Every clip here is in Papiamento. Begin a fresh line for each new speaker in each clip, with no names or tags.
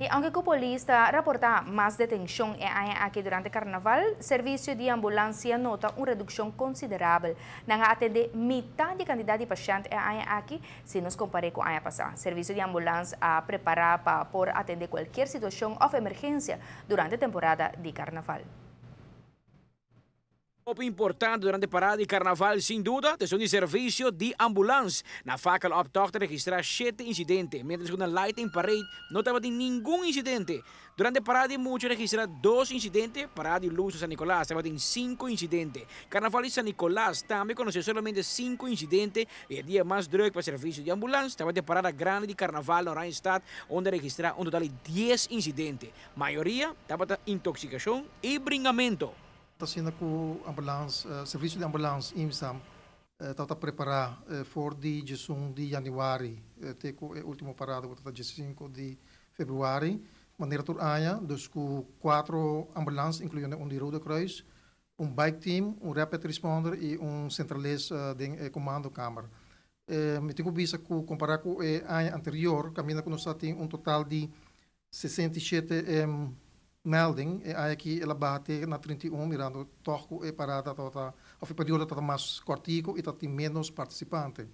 Y aunke cu polis ta raporta mas detencion e aña aki durante carnaval, servicio di ambulans a nota un reduccion considerabel. Nan a atende mitar di cantidad di pashent e aña aki, si nos compara cu aña pasa. Servicio di ambulans a prepara pa por atende cualkier situacion of emergencia durante temporada di carnaval.
Hopi importante durante parada di carnaval, sin duda, ta e servicio di ambulans. Na fakkeloptocht a registra 7 incidente, mientras cu na Lighting Parade no tabatin ningun incidente. Durante parada di mucha a registra 2 incidente, parada di luz San Nicolas tabatin 5 incidente. Carnaval di San Nicolas tambe a conoce solamente 5 incidente y e dia mas druk pa servicio di ambulans tabata parada grandi di Carnaval na Oranjestad, unda a registra un total di 10 incidente. Mayoria tabata intoxicacion y bringamento.
Ta asina cu ambulans, servicio di ambulans IMSA ta prepara for di 11 di januari te cu e ultimo parada cu ta 5 di februari, manera tur aña, dus cu 4 ambulans, incluyendo un di Rode Kruis, un bike team, un rapid responder y un centrales den commandokamer. Mi tin cu bisa cu compara cu e aña anterior, caminda cu nos tin un total di 67 melding, e aña aki el a baha na 31, mirando toch cu e parada ta, of e periodo ta mas cortico y ta tin menos participante.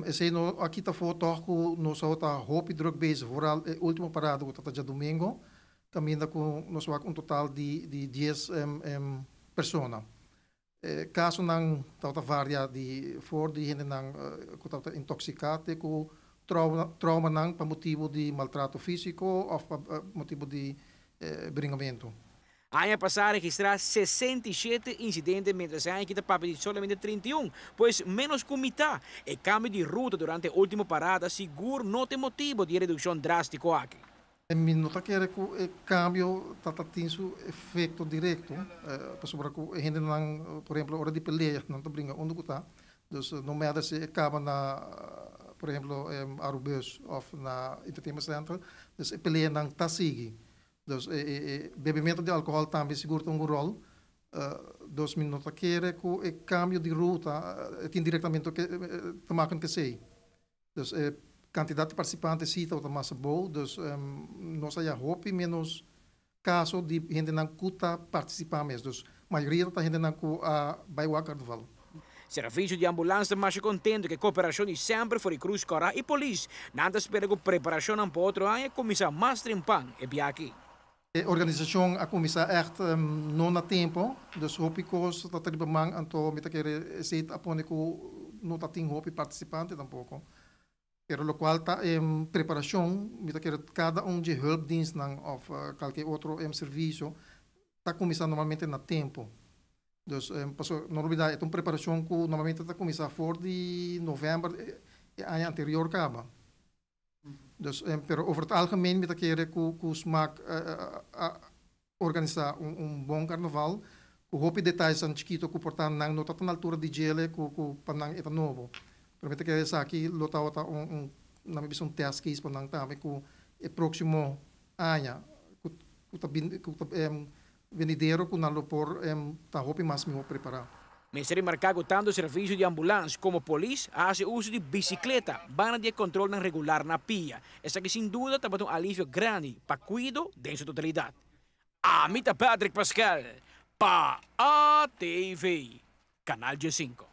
Esey no a kita afo toch cu nos ta hopi druk bezig, vooral e ultimo parada cu ta diadomingo, caminda cu nos un total di 10 persona. Casonan ta varia di for di hendenan cu ta intoxica te cu traumanan pa motibo di maltrato fisico of pa motibo di bringamento.
Aña pasa a registra 67 incidente, mientras aña aki ta papia di solamente 31, pues menos cu mitar. E cambio di ruta durante ultimo parada sigur no ta motibo di reduccion drastico aki.
Mi no ta kere cu e cambio ta tin su efecto directo, pasobra cu hendenan, por ehempel, ora di pelea, nan ta bringa unda cu ta. Dus no matter si e caba na, por ehempel, Arubus of na Entertainment Center, dus e peleanan ta sigui. Dus bebimento di alcohol tambe sigur tin un rol. Dus mi no ta kere cu e cambio di ruta tin directamente te maken cu esey. Dus e cantidad di participante si ta mas abou, dus nos a haya hopi menos caso di hendenan cu ta participa mes. Dus mayoria ta hendenan cu a bay wak carnaval.
Servicio di ambulans ta mas contento cu e cooperacion di semper for di Cruz Cora y Polis. Nan ta spera cu preparacion pa otro aña cuminsa mas trempan e biaha aki.
E organisacion a cuminsa echt no na tempo, dus hopi cos ta riba man, anto mi ta kere esey a pone cu no ta tin hopi participante tampoco. Pero locual ta en preparacion, mi ta kere cada un di hulpdienstnan of cualkier otro servicio ta cuminsa normalmente na tempo. Dus paso no lubida, e un preparacion cu normalmente ta cuminsa for di november e aña anterior caba. Dus, pero over het algemeen mi ta kere cu SMAC organisa un bon carnaval, cu hopi detayenan chikito cu por ta nan no ta na altura di djele cu pa nan e ta nobo. Pero mi ta kere esaki lo ta un na mi un test case pa nan tambe cu e proximo aña cu ta bin cu ta venidero cu nan lo por ta hopi mas miho prepara.
Mester remarca cu tanto servicio di ambulans como polis a haci uso di bicicleta, banda di control regular na pia. Esaki sin duda ta un alivio grandi pa cuido den su totalidad. Ami ta Patrick Pascal, pa ATV, Canal G5.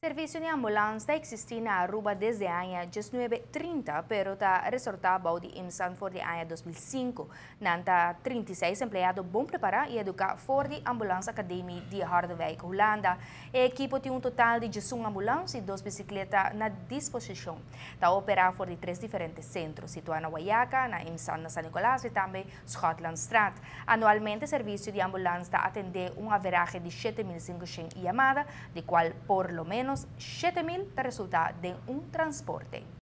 Servicio di ambulans ta existi na Aruba desde aña 1930, pero ta resorta bou di IMSAN for di aña 2005. Nan ta 36 empleado bon prepara y educa for di Ambulance Academy di Harderwijk, Hulanda. E ekipo tin un total di 11 ambulans y 2 bicicleta na disposicion. Ta opera for di 3 diferente centro, situa na Wayaca, na IMSAN na San Nicolas y tambe Schotlandstraat. Anualmente, servicio di ambulans ta atende un average di 7.500 yamada, di cual por lo menos 7.000 ta resulta den un transporte.